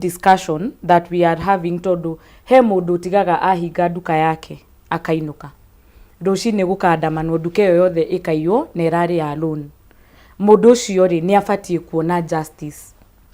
Discussion that we are having, tondũ he mũndũ ũtigaga ahinga nduka yake akainũka, rũcinĩ gũkandamanwo, nduka ĩyo yothe ĩkaiywo na ĩrarĩ ya loan. Mũndũ ũcio rĩ, nĩ abatiĩ kuona justice,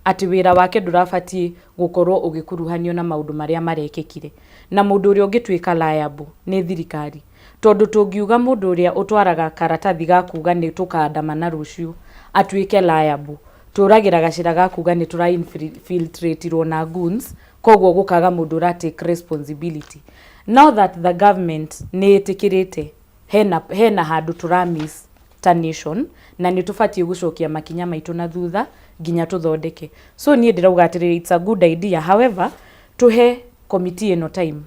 atĩ wĩra wake ndũrabatiĩ gũkorwo ũgĩkuruhanio na maũndũ marĩa marekĩkire. Na mũndũ ũrĩa ũngĩtuĩka liable nĩ thirikari, tondũ tũngiuga mũndũ ũrĩa ũtwaraga karatathi ga kuga nĩ tũkandamana rũciũ atuĩke liable, tũragĩra gacĩra ga kuga nĩ tũra infiltratirwo na goons, koguo gũkaga mũndũ ũra take responsibility. Now that the government nĩ ĩtĩkĩrĩte hena handũ tũra miss ta nation, na nĩ tũbatiĩ gũcokia makinya maitũ na thutha nginya tũthondeke. So niĩ ndĩrauga atĩrĩrĩ, it's a good idea. However, tũhe committee ĩno time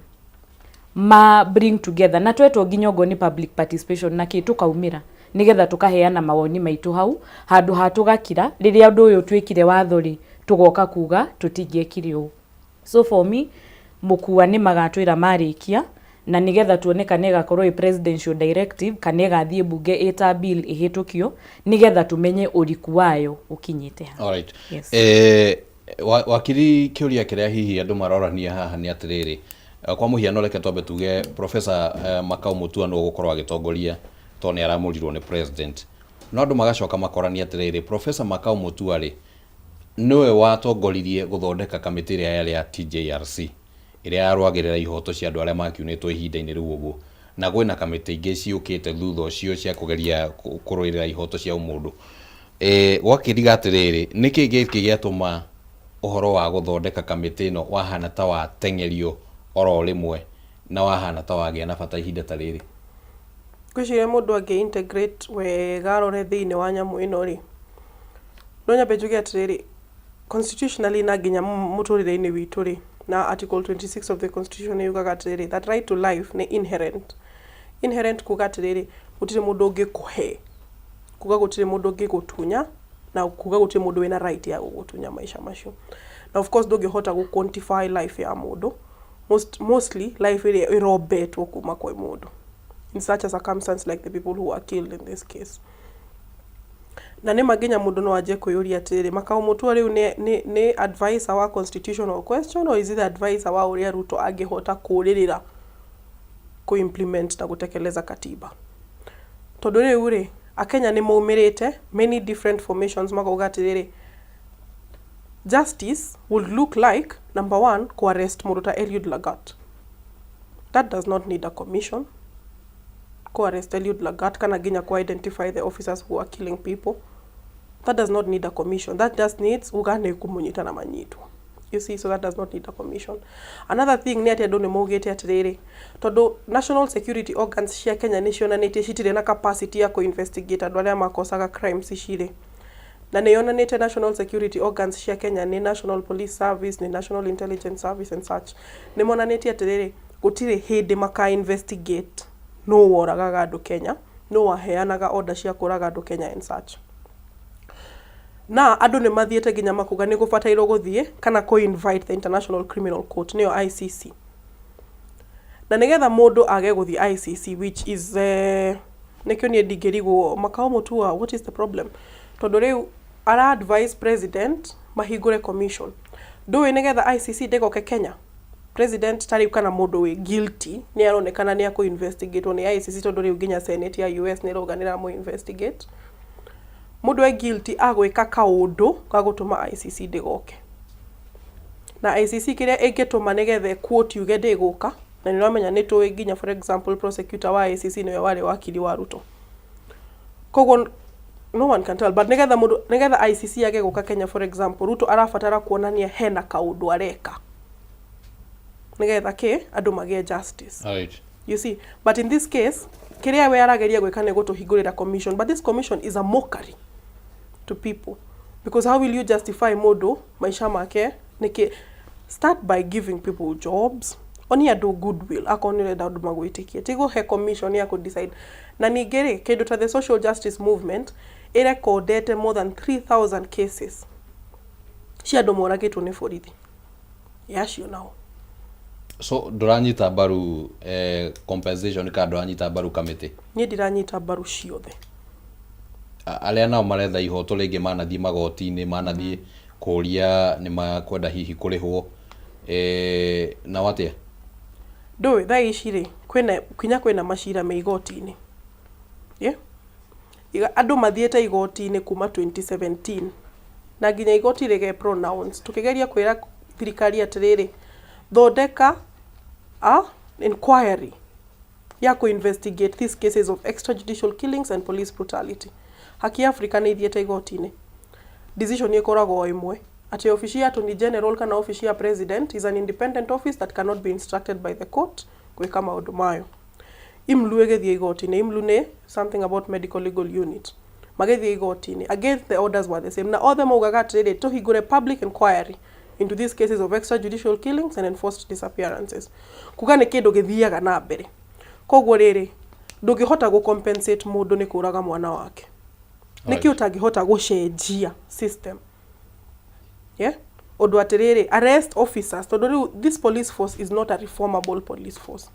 ma bring together na twetwo nginya okorwo nĩ public participation na kĩ, tũkaumĩra nĩgetha tũkaheana mawoni maitũ hau, handũ ha tũgakira rĩrĩa ũndũ ũyũ twĩkire watho rĩ, tũgoka kuga tũtingĩekire ũũ. So for me, mũkua nĩ magatwĩra marĩkia, na nĩgetha tuone kana ĩgakorwo ĩ presidential directive kana ĩgathiĩ bunge ĩta bill ĩhĩtũkio, nĩgetha tũmenye ũriku wayo ũkinyĩte ha. Alright. Yes. Wakiri, kĩũria kĩrĩa hihi andũ marorania haha nĩ atĩrĩrĩ, kwa mũhiano reke twambe tuge Professor Makau Mutua nĩwe ũgũkorwo agĩtongoria tondũ nĩ aramũrirwo nĩ president, no andũ magacoka makorania atĩrĩrĩ, Professor Makau Mutua rĩ, nĩwe watongoririe gũthondeka kamĩtĩ ĩrĩa yarĩ ya TJRC ĩrĩa yarũagĩrĩra ihoto cia andũ arĩa makiunĩtwo ihinda-inĩ rĩu ũguo, na kwĩna kamĩtĩ ingĩ ciũkĩte thutha ũcio cia kũgeria kũrũĩrĩra ihoto cia ũmũndũ. Gwakĩriga atĩrĩrĩ, nĩkĩ gĩkĩ gĩatũma ũhoro wa gũthondeka kamĩtĩ ĩno wahana ta wateng'erio oro rĩmwe na wahana ta wagĩa na bata ihinda ta rĩrĩ? Ngwĩciria mũndũ angĩ integrate wega arore thĩinĩ wa nyamũ ĩno rĩ, no nyambe njuge atĩrĩrĩ, constitutionally na nginya mũtũrĩre-inĩ witũ rĩ, na article 26 of the constitution yugaga atĩrĩrĩ, that right to life nĩ inherent. Inherent kuga atĩrĩrĩ, gũtirĩ mũndũ ũngĩkũhe, kuga gũtirĩ mũndũ ũngĩgũtunya, na kuga gũtirĩ mũndũ wĩna right ya gũgũtunya maica macio. Na of course ndũngĩhota gũ quantify life ya mũndũ, mostly life ĩrĩa ĩrombetwo kuma kwĩ mũndũ in such a circumstance like the people who were killed in this case. Na nĩ ma nginya mũndũ no anjie kwĩyũria atĩrĩrĩ, Makau Mutua rĩu nĩ advisor wa constitutional question or is it advisor wa ũrĩa Ruto angĩhota kũrĩrĩra kũ-implement na gũtekeleza katiba? Tondũ rĩu rĩ, akenya nĩ maumĩrĩte many different formations makauga atĩrĩrĩ, justice would look like, number one, ku-arrest mũndũ ta Eliud Lagat. That does not need a commission. Ku-arrest Eliud Lagat kana nginya ku-identify the officers who are killing people, that does not need a commission. That just needs uga nĩ kũmũnyita na manyitwo, you see? So that does not need a commission. Another thing nĩ atĩ andũ nĩ maugĩte atĩrĩrĩ, tondũ national security organs cia Kenya nĩ cionanĩtie citirĩ na capacity ya kũ-investigate andũ arĩa makosaga crimes ici rĩ, na nĩ yonanĩtie national security organs cia Kenya nĩ National Police Service, nĩ National Intelligence Service and such, nĩ monanĩtie atĩrĩrĩ, gũtirĩ hĩndĩ maka investigate no woragaga andũ Kenya, no waheanaga order cia kũraga andũ Kenya and such. Na andũ nĩ mathiĩte nginya makuga nĩ gũbatairwo gũthiĩ kana kũ invite the International Criminal Court, nĩyo ICC. Na nĩgetha mũndũ age gũthiĩ ICC, which is nĩkĩo niĩ ndingĩrigwo Makau Mutua, what is the problem? Tondũ rĩu ara advise president mahingũre commission, ndũĩ nĩgetha ICC ndĩgoke Kenya. President ta rĩu kana mũndũ wĩ guilty nĩ aronekana nĩ akũ investigatwo nĩ ICC, tondũ rĩu nginya Senate ya US nĩ ĩrauga nĩ ĩramũ investigate. Mũndũ e guilty agwĩka kaũndũ ga gũtũma ICC ndĩgoke, na ICC kĩrĩa ĩngĩtũma nĩgetha quote yuge ndĩgũka, na nĩ ũramenya nĩ tũĩ nginya, for example, prosecutor wa ICC nĩwe warĩ wakiri wa Ruto, koguo no one can tell. But nĩgetha mũndũ, nĩgetha ICC yage gũka Kenya, for example, Ruto arabatara kuonania hena kaũndũ areka nĩgetha kĩ andũ magĩe justice. You see? But in this case, kĩrĩa we arageria gwĩka nĩ gũtũhingũrĩra commission, but this commission is a mockery to people, because how will you justify mũndũ maica make nĩkĩ? Start by giving people jobs, onia andũ goodwill akorwo nĩ ũrenda andũ magwĩtĩkie, ti gũhe commission ya kũ-decide. Na ningĩ rĩ, kĩndũ ta the social justice movement ĩrekondete more than 3000 cases cia andũ moragĩtwo nĩ borithi yacio nao. So ndũranyita mbaru compensation kana ndũranyita mbaru kamĩtĩ? Niĩ ndiranyita mbaru ciothe. Arĩa nao maretha ihoto rĩngĩ manathiĩ magoti-inĩ, manathiĩ Kũria nĩ makwenda hihi kũrĩhwo nao atĩa? Ndũĩ thaa ici rĩ, kwĩna kinya kwĩna macira me igoti-inĩ. Yeah? Andũ mathiĩte igoti-inĩ kuma 2017 na nginya igoti rĩge pronounce tũkĩgeria kwĩra thirikari atĩrĩrĩ, thondeka a inquiry ya kũ investigate these cases of extrajudicial killings and police brutality. Haki Africa nĩ ithiĩte igoti-inĩ. Decision ĩkoragwo o ĩmwe atĩ obici ya Attorney General kana obici ya President is an independent office that cannot be instructed by the court gwĩka maũndũ mayo. IMLU ĩgĩthiĩ igoti-inĩ, IMLU nĩ something about medical legal unit, magĩthiĩ igoti-inĩ again the orders were the same na othe maugaga atĩrĩrĩ, tũhingũre public inquiry into these cases of extrajudicial killings and enforced disappearances, kuga nĩ kĩndũ gĩthiaga na mbere. Koguo rĩrĩ, ndũngĩhota gũ compensate mũndũ nĩ kũraga mwana wake. Nĩkĩ ũtangĩhota gũcenjia system, yeah? Ũndũ atĩrĩrĩ, arrest officers, tondũ rĩu this police force is not a reformable police force.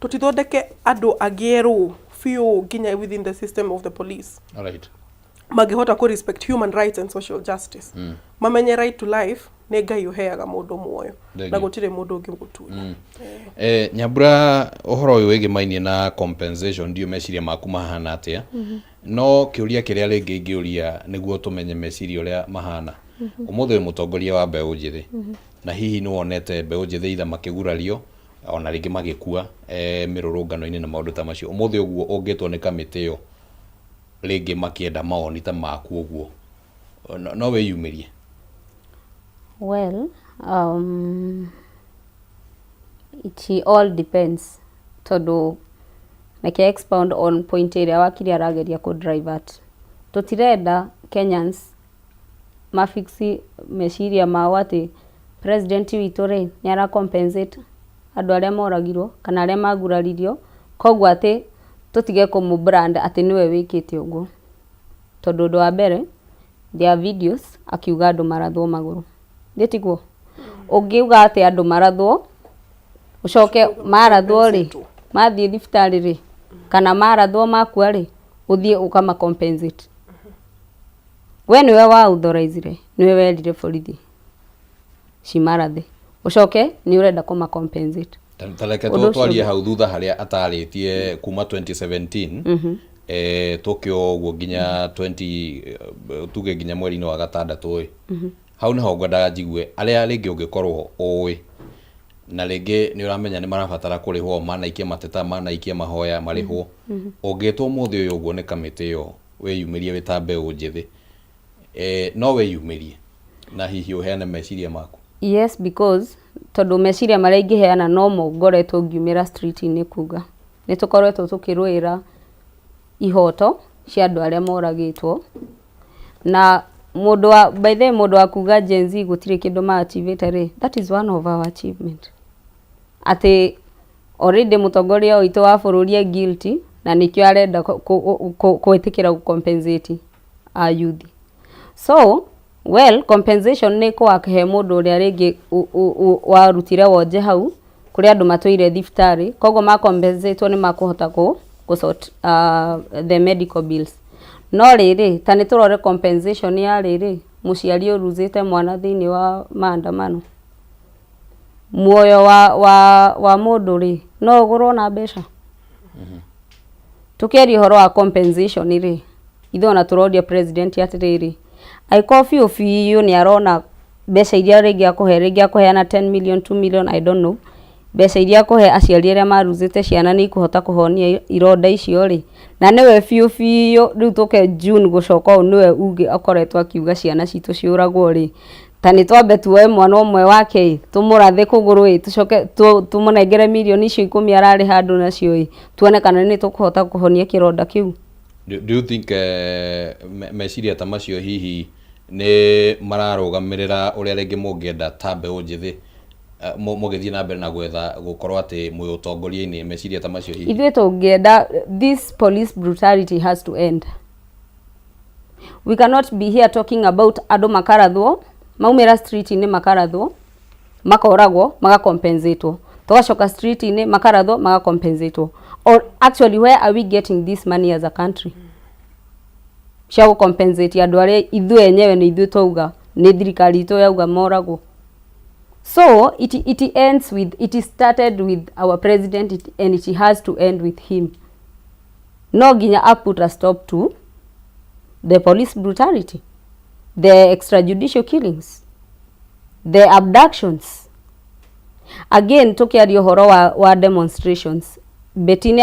Tũtithondeke andũ angĩ erũ biũ nginya within the system of the police mangĩhota kũ respect human rights and social justice, mamenye right to life nĩ Ngai ũheaga mũndũ muoyo na gũtirĩ mũndũ ũngĩgũtunya. Nyambura, ũhoro ũyũ wĩgĩmainie na compensation, ndiũ meciria maku mahana atĩa? No kĩũria kĩrĩa rĩngĩ ingĩũria nĩguo tũmenye meciria ũrĩa mahana, ũmũthĩ wĩ mũtongoria wa mbeũ njĩthĩ, na hihi nĩ wonete mbeũ njĩthĩ itha makĩgurario ona rĩngĩ magĩkua mĩrũrũngano-inĩ na maũndũ ta macio? Ũmũthĩ ũguo ũngĩtwo nĩ kamĩtĩ ĩyo rĩngĩ makĩenda mawoni ta maku ũguo, no wĩyumĩrie? Well, it all depends, tondũ reke expound on point ĩrĩa wakiri arageria kũ drive at. Tũtirenda Kenyans mafix meciria mao atĩ president witũ rĩ nĩ ara compensate andũ arĩa moragirwo kana arĩa maguraririo, koguo atĩ tũtige kũmũ brand atĩ nĩwe wĩkĩte ũguo, tondũ ũndũ wa mbere, there are videos akiuga andũ marathwo magũrũ. Nĩ tiguo ũngiuga atĩ andũ marathwo, ũcoke marathwo rĩ, mathiĩ thibitarĩ rĩ, kana marathwo makua rĩ, ũthiĩ ũkama compensate? We nĩwe wa authorizire, nĩwe werire borithi cimarathe, ũcoke nĩ ũrenda kũma compensate. Ta reke Ũndũ ũcio twarie hau thutha harĩa atarĩtie kuma 2017, tũke ũguo nginya 20, tuge nginya mweri-inĩ wa gatandatũ ĩ. Hau nĩho ngwendaga njigue arĩa rĩngĩ ũngĩkorwo ũĩ na rĩngĩ nĩ ũramenya nĩ marabatara kũrĩhwo, manaikia mateta, manaikia mahoya marĩhwo. Ũngĩtwo ũmũthĩ ũyũ ũguo nĩ kamĩtĩ ĩyo wĩyumĩrie wĩ ta mbeũ njĩthĩ, no wĩyumĩrie na hihi ũheane meciria maku? Yes, because tondũ meciria marĩa ingĩheana nomo ngoretwo ngiumĩra street-inĩ kuga nĩ tũkoretwo tũkĩrũĩra ihoto cia andũ arĩa moragĩtwo. Na mũndũ wa, by the way, mũndũ wa kuga Gen Z gũtirĩ kĩndũ ma-achievĩte rĩ, that is one of our achievement, atĩ already mũtongoria witũ wa bũrũri e guilty na nĩkĩo arenda gwĩtĩkĩra gũ compensate a youth. So well, compensation nĩ kũhe mũndũ ũrĩa rĩngĩ warutire wonje hau kũrĩ andũ matũire thibitarĩ, koguo ma compensate nĩ makũhota kũ sort the medical bills. No rĩrĩ, ta nĩ tũrore compensation ya rĩrĩ mũciari ũruzĩte mwana thĩinĩ wa maandamano. Muoyo wa mũndũ rĩ, no ũgũrwo na mbeca? Tũkĩaria ũhoro wa compensation rĩ, ithuĩ ona tũroria president atĩrĩrĩ, angĩkorwo biũ biũ nĩ arona mbeca iria rĩngĩ akũhe, rĩngĩ akũheana 10 million, 2 million, I don't know, mbeca iria akũhe aciari arĩa maruzĩte ciana nĩ ikũhota kũhonia ironda icio rĩ, na nĩwe biũ biũ rĩu tũke June gũcoka ũũ, nĩwe uge akoretwo akiuga ciana citũ ciũragwo rĩ, ta nĩ twambe tuoe mwana ũmwe wake ĩ, tũmũrathe kũgũrũ ĩ, tũcoke tũmũnengere mirioni icio 10 ararĩha andũ nacio ĩ, tuone kana nĩ tũkũhota kũhonia kĩronda kĩu. Do you think meciria ta macio hihi nĩ mararũgamĩrĩra ũrĩa rĩngĩ mũngĩenda ta mbeũ njĩthĩ mũgĩthiĩ na mbere na gwetha gũkorwo atĩ mwĩ ũtongoria-inĩ, meciria ta macio hihi? Ithuĩ tũngĩenda, this police brutality has to end. We cannot be here talking about andũ makarathwo, maumĩra street-inĩ makarathwo, makoragwo, magacompensatwo, tũgacoka street-inĩ makarathwo, magacompensatwo. Or actually, where are we getting this money as a country cia gũcompensate andũ arĩa ithuĩ enyewe nĩ ithuĩ twauga Nĩ thirikari itũ yauga moragwo. So it ends with, it started with our president and it has to end with him. No nginya a put a stop to the police brutality, the extrajudicial killings, the abductions. Again, tukiaria ũhoro wa demonstrations, Betty nĩ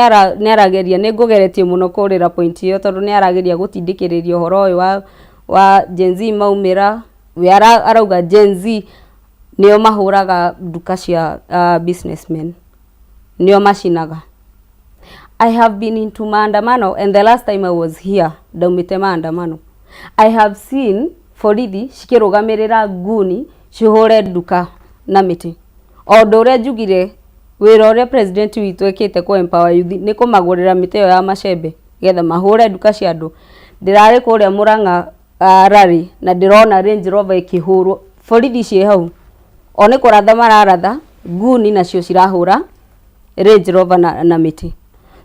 arageria, nĩ ngũgeretie mũno kũrĩra point ĩyo, tondũ nĩ arageria gũtindĩkĩrĩria ũhoro ũyũ wa Gen Z maumĩra. We arauga Gen Z nĩo mahũraga nduka cia businessmen, nĩo macinaga. I have been into maandamano, and the last time I was here ndaumĩte maandamano. I have seen borithi cikĩrũgamĩrĩra nguni cihũre nduka na mĩtĩ. O ũndũ ũrĩa njugire, wĩra ũrĩa president witũ ekĩte kũ empower youth nĩ kũmagũrĩra mĩtĩ ĩyo ya macembe getha mahũre nduka cia andũ. Ndĩrarĩ kũrĩa Murang'a rally na ndĩrona Range Rover ĩkĩhũrwo, borithi ciĩ hau o nĩ kũratha mararatha, nguni nacio cirahũra Range Rover na mĩtĩ.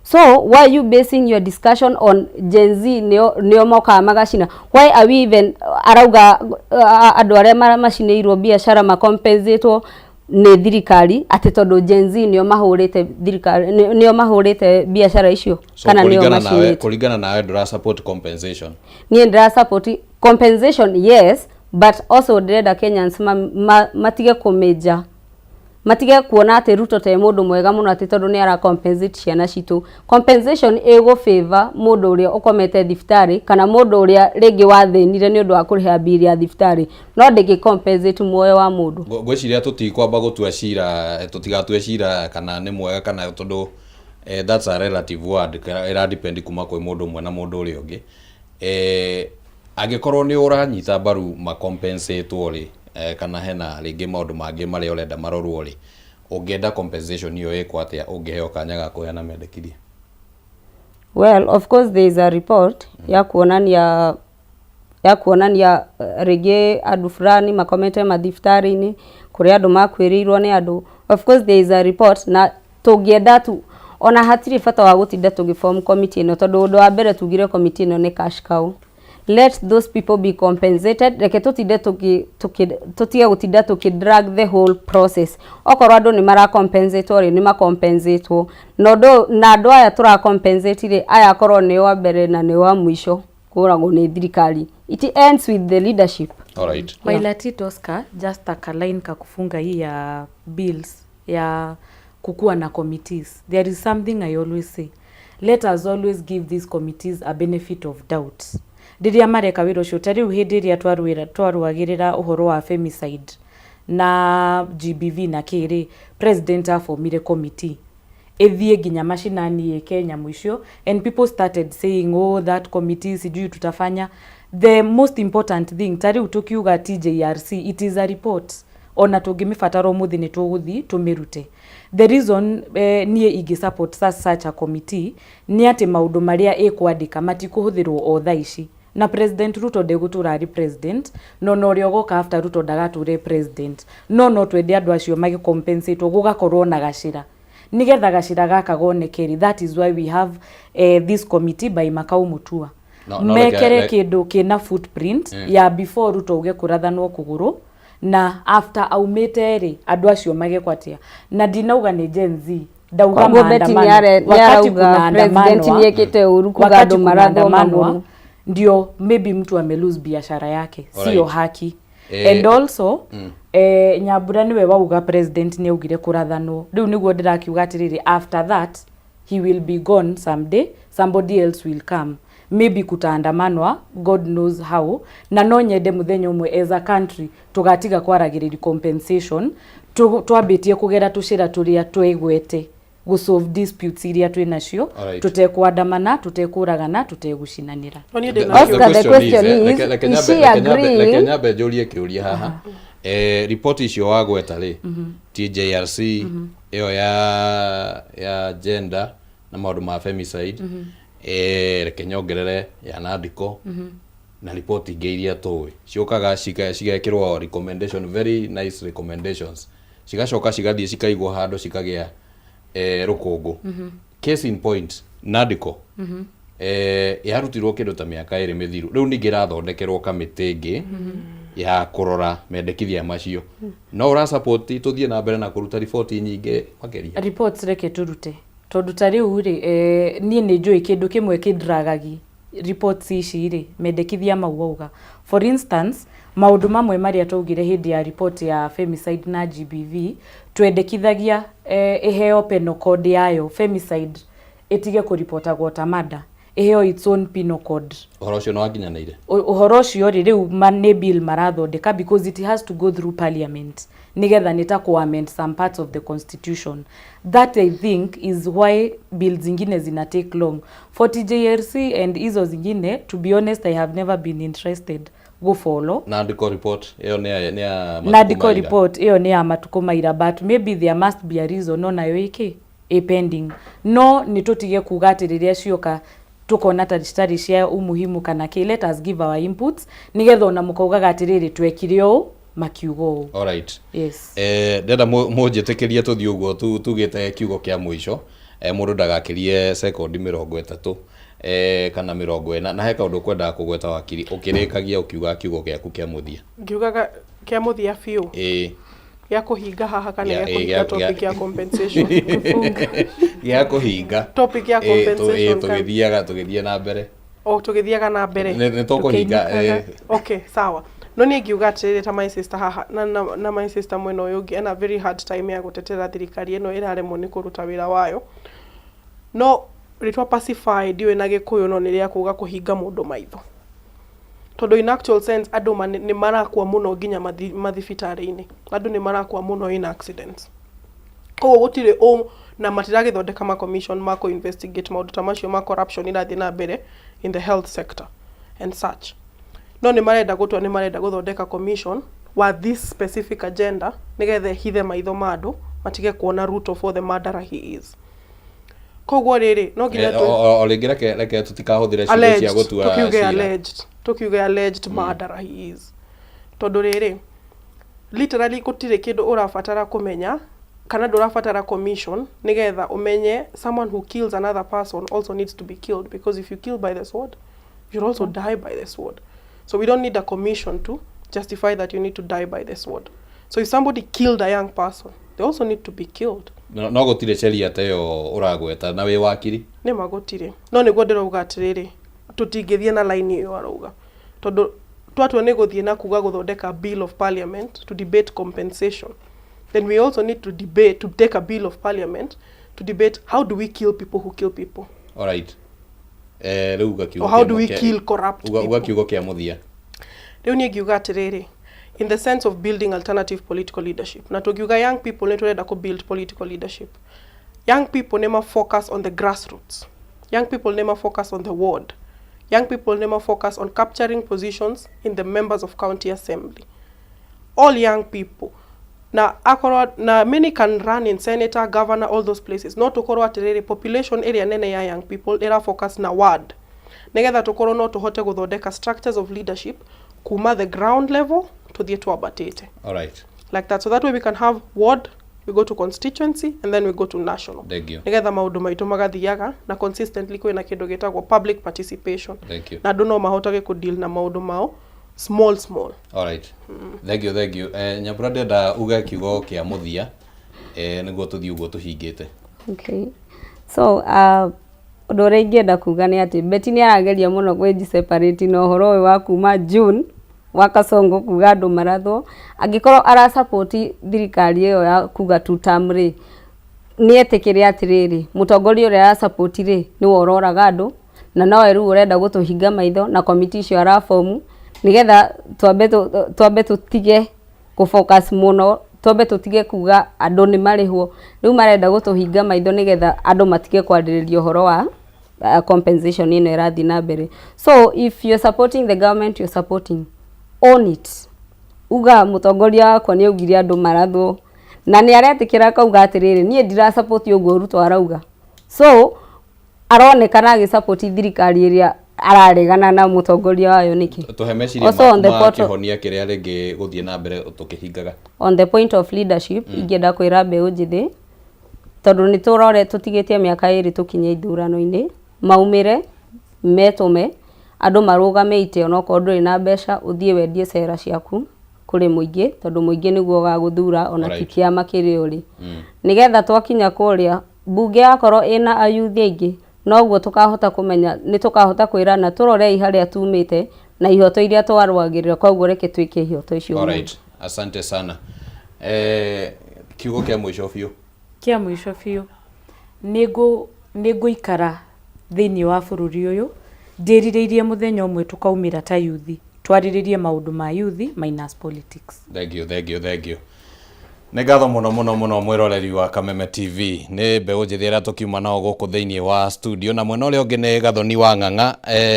So why are you basing your discussion on Gen Z nĩo mokaga magacina? Why are we even arauga andũ arĩa macinĩirwo biacara macompensatwo nĩ thirikari atĩ tondũ Gen Z nĩo mahũrĩte thirikari, nĩo mahũrĩte biacara icio? So kana nĩo kũringana nawe, macinĩte. Kũringana nawe ndũra support compensation? Niĩ ndĩra support compensation, yes, but also ndĩrenda Kenyans matige kũmĩnja, matige kuona atĩ Ruto te mũndũ mwega mũno atĩ tondũ nĩ ara compensate ciana citũ. Compensation ĩgũ favor mũndũ ũrĩa ũkomete thibitarĩ kana mũndũ ũrĩa rĩngĩ wathĩnire nĩ ũndũ wa kũrĩha mbiri ya thibitarĩ, no ndĩngĩ compensate muoyo wa mũndũ. Ngwĩciria tũtikwamba gũtua cira, tũtigatue cira kana nĩ mwega kana, tondũ that's a relative word, ĩra depend kuma kwĩ mũndũ ũmwe na mũndũ ũrĩa ũngĩ. Angĩkorwo nĩ ũranyita mbaru macompensatwo rĩ, kana hena rĩngĩ maũndũ mangĩ marĩa ũrenda marorwo rĩ, ũngĩenda compensation ĩyo ĩkwo atĩa ũngĩheo kanya ga kũheana mendekithia? Well, of course there is a report ya kuonania rĩngĩ andũ fulani makomete mathibitarĩ-inĩ kũrĩa andũ makuĩrĩirwo nĩ andũ. Of course there is a report, na tũngĩenda tu ona hatirĩ bata wa gũtinda tũgĩform committee ĩno, tondũ ũndũ wa mbere tugire committee ĩno nĩ cash cow. Let those people be compensated. Reke tũtinde tũtige gũtinda tũkĩ drag the whole process. Okorwo andũ nĩ mara compensate rĩ, nĩ ma compensate, na ũndũ na andũ aya tũra compensate rĩ, aya akorwo nĩo a mbere na nĩo a mũico kũragwo nĩ thirikari. It ends with the leadership. Alright. Wailatit Oscar, just a line kakufunga hii ya bills ya kukuwa na committees. There is something I always say. Let us always give these committees a benefit of doubt. Rĩrĩa mareka wĩra ũcio, ta rĩu hĩndĩ ĩrĩa twarũagĩrĩra ũhoro wa femicide na GBV na kĩrĩ, president aformire committee ĩthiĩ nginya mashinani ĩke nyamũ icio, and people started saying, "Oh, that committee, sijui tutafanya." The most important thing, ta rĩu tũkiuga TJRC, it is a report, ona tũngĩmĩbatara ũmũthĩ nĩ tũgũthiĩ tũmĩrute. The reason niĩ ingĩ support such a committee nĩ atĩ maũndũ marĩa ĩkwandĩka matikũhũthĩrwo o thaa ici, na President Ruto ndegũtũra arĩ president, no na ũrĩa ũgoka after Ruto ndagatũre president, no twende andũ acio magĩcompensatwo gũgakorwo na gacĩra nigetha gacĩra gaka goneke rĩ. That is why we have this committee by Makau Mutua. No, mekere kĩndũ kĩna footprint ya before Ruto uge kũrathanwo kũgũrũ na after aumĩte rĩ, andũ acio magekwo atĩa. Na ndinauga nĩ Gen Z, ndauga Koguo Betty maandamano. nĩarauga Wakati kuna president andamanwa, nĩekĩte ũru kuga wakati andũ marathwo kunaandamanwa, magũrũ. Ndio maybe mtu ame lose biashara yake, sio Alright. haki. And also Nyambura niwe wauga president nĩ augire kũrathanwo. Rĩu nĩguo ndĩrakiuga atĩrĩrĩ, after that he will be gone someday, somebody else will come, maybe kutaandamanwa, God knows how. Na no nyende mũthenya ũmwe as a country tũgatiga kwaragĩrĩria compensation, twambĩtie kũgera tũcĩra tũrĩa twĩgwete gũsolve disputes iria twĩ nacio, tũtekũandamana, tũtekũragana, tũtegũcinanĩra. No niĩ Oscar, the question is, Reke is she reke agreeing? nyambe njũrie kĩũria haha. Ripoti icio wagweta rĩ, TJRC ĩyo ya gender na maũndũ ma femicide, reke nyongerere ya Nandiko na ripoti ingĩ iria tũĩ ciũkaga cigekĩrwo recommendation, very nice recommendations, cigacoka cigathiĩ cikaigwo handũ cikagĩa rũkũngũ. Case in point, Nandiko yarutirwo kĩndũ ta mĩaka 2 mĩthiru. Rĩu ningĩ ĩrathondekerwo kamĩtĩ ĩngĩ. Ya kũrora mendekithia macio no ũra support tũthiĩ na mbere na kũruta riboti nyingĩ makĩria. Reports reke tũrute, tondũ ta rĩu rĩ, niĩ nĩ njũĩ kĩndũ kĩmwe kĩndragagi reports ici rĩ, mendekithia mau wauga. For instance, maũndũ mamwe marĩa twaugire hĩndĩ ya report ya femicide na GBV, twendekithagia ĩheo penal code yayo, femicide ĩtige kũripotagwo ta murder, ĩheo its own penal code. Ũhoro ũcio nĩ wakinyanĩire? Ũhoro ũcio rĩ, rĩu nĩ bill marathondeka, because it has to go through parliament nigetha nĩ ta ku-amend some parts of the constitution. That, I think, is why bill zingine zina take long. For TJRC and hizo zingine, to be honest, I have never been interested go follow. NADCO report ĩyo nĩ ya matukũ NADCO maira. Report ĩyo nĩ ya matukũ maira, but maybe there must be a reason no nayo ĩkĩ ĩ pending. No nĩ tũtige kuga atĩ rĩrĩa cioka tukona ta citarĩ cia umuhimu kana kĩ. Let us give our inputs nigetha ona mũkaugaga atĩrĩrĩ, twekire ũũ, makiuga ũũ. Alright. Yes. Ndenda mũnjĩtĩkĩrie tũthiĩ ũguo tugĩte kiugo kĩa mũico, mũndũ ndagakĩrie sekondi 30 kana 40, na he kaũndũ kwendaga kũgweta, wakiri, ũkĩrĩkagia ũkiuga kiugo gĩaku kĩa mũthia. Ngiugaga kĩa mũthia biũ? Ĩĩ. Gĩa kũhinga haha kana Gĩa- gĩa ĩ, kũhinga topic ya compensation? Gĩa kũhinga. Topic ya Ĩ, compensation tũgĩthiaga tũgĩthiĩ na mbere. O tũgĩthiaga na mbere. Nĩ tũkũhinga. Tũkĩinũkaga. Okay, sawa. No niĩ ngiuga atĩrĩrĩ, ta my sister haha na my sister mwena ũyũ ũngĩ ena very hard time ya gũtetera thirikari ĩno ĩraremwo nĩ kũruta wĩra wayo. No rĩtwa pacify ndiũĩ na Gĩkũyũ, no nĩ rĩa kuga kũhinga mũndũ maitho, tondũ in actual sense andũ nĩ marakua mũno nginya mathibitarĩ-inĩ, andũ nĩ marakua mũno in accidents, koguo gũtirĩ ũ na matiragĩthondeka ma commission ma kũ investigate maũndũ ta macio ma corruption irathiĩ na mbere in the health sector and such. No nĩ marenda gũtua, nĩ marenda gũthondeka commission wa this specific agenda nĩgetha ĩhithe maitho ma andũ matige kuona Ruto for the murderer he is. Koguo rĩrĩ, no nginya O rĩngĩ reke tũtikahũthĩre ciugo cia alleged gũtua tukiuge cira. Alleged, tukiuge alleged murderer he is, tondũ rĩrĩ, literally gũtirĩ kĩndũ ũrabatara kũmenya kana ndũrabatara commission nĩgetha ũmenye someone who kills another person also needs to be killed, because if you kill by the sword, you also die by the sword. So we don't need a commission to justify that you need to die by the sword. So if somebody killed a young person, they also need to be killed. No gũtirĩ sheria ta ĩyo ũragweta na wĩ wakiri. Nĩ ma gũtirĩ, no nĩguo ndĩrauga atĩrĩrĩ, tũtingĩthiĩ na line ĩyo arauga, tondũ twatua nĩ gũthiĩ na kuga gũthondeka bill of parliament to debate compensation, then we also need to debate, to take a bill of parliament to debate how do we kill people who kill people. Alright, rĩu uga kiugo Or how kĩa do we kill corrupt uga people. Kiugo kĩa mũthia. Rĩu niĩ ngiuga atĩrĩrĩ, in the sense of building alternative political leadership, na tũngiuga young people nĩ tũrenda kũ build political leadership, young people nĩ ma focus on the grassroots, young people nĩ ma focus on the ward, young people nĩ ma focus on capturing positions in the members of county assembly, all young people, na akorwo na many can run in senator, governor, all those places. No tukorwo atĩrĩrĩ, population ĩrĩa nene ya young people ĩra focus na ward, nĩgetha tũkorwo no tũhote gũthondeka structures of leadership kuma the ground level tũthiĩ twambatĩte Alright. like that. So that way we can have ward, we go to constituency, and then we go to national, Thank you. nĩgetha maũndũ maitũ magathiaga na consistently kwĩna kĩndũ gĩtagwo public participation, Thank you. na andũ no mahotage kũdeal na maũndũ mao small small. Alright. Thank you, thank you. Nyambura, ndenda uge kiugo kĩa mũthia nĩguo tũthiĩ ũguo tũhingĩte. Okay. So, ũndũ ũrĩa ingĩenda kuga nĩ atĩ Betty nĩ arageria mũno kwĩji separate na ũhoro ũyũ wa kuma June wa Kasongo kuga andũ marathwo. Angĩkorwo arasupport thirikari ĩyo ya kuga two term rĩ, nĩ etĩkĩre atĩrĩrĩ, mũtongoria ũrĩa arasupport rĩ, nĩwe ũroraga andũ, na nowe rĩu ũrenda gũtũhinga maitho na komiti icio arabomu nĩgetha twambe tũtige kũ-focus mũno, twambe tũtige kuga andũ nĩ marĩhwo. Rĩu marenda gũtũhinga maitho nĩgetha andũ matige kwarĩrĩria ũhoro wa compensation ĩno ĩrathiĩ na mbere. So if you're supporting the government you're supporting, own it. Uga mũtongoria wakwa nĩ augire andũ marathwo, na nĩ aretĩkĩra akauga atĩrĩrĩ, niĩ ndira support ũguo Ruto arauga. So aronekana agĩsupport thirikari ĩrĩa araregana na mũtongoria wayo nĩkĩ? Tũhe meciria Also on the ma kĩhonia kĩrĩa rĩngĩ gũthiĩ na mbere tũkĩhingaga. On the point of leadership, ingĩenda kwĩra mbeũ njĩthĩ, tondũ nĩ tũrore tũtigĩtie mĩaka 2 tũkinye ithurano-inĩ, maumĩre metũme. Andũ marũgame itĩ onokorwo ndũrĩ na mbeca, ũthiĩ wendie cera ciaku kũrĩ mũingĩ, tondũ mũingĩ nĩguo ũgagũthura ona ti kĩama kĩrĩa ũrĩ. Nĩgetha twakinya kũrĩa, mbunge yakorwo ĩna ayuthi aingĩ, noguo tũkahota kũmenya, nĩ tũkahota kwĩrana tũrorei harĩa tumĩte na ihoto iria twarũagĩrĩra, koguo reke twĩke ihoto icio ũmũthĩ. Alright. Asante sana. Eh, kiugo kĩa mũico biũ. Kĩa mũico biũ, nĩ ngũikara thĩinĩ wa bũrũri ũyũ ndĩrirĩirie mũthenya ũmwe tũkaumĩra ta yuthi twarĩrĩrie maũndũ ma yuthi minus politics. Thank you, thank you, thank you. Nĩ ngatho mũno mũno mũno mwĩroreri wa Kameme TV. Nĩ mbeũ njĩthĩ arĩa tũkiuma nao gũkũ thĩinĩ wa studio na mwena ũrĩa ũngĩ nĩ Gathoni wa Ng'ang'a. Eh,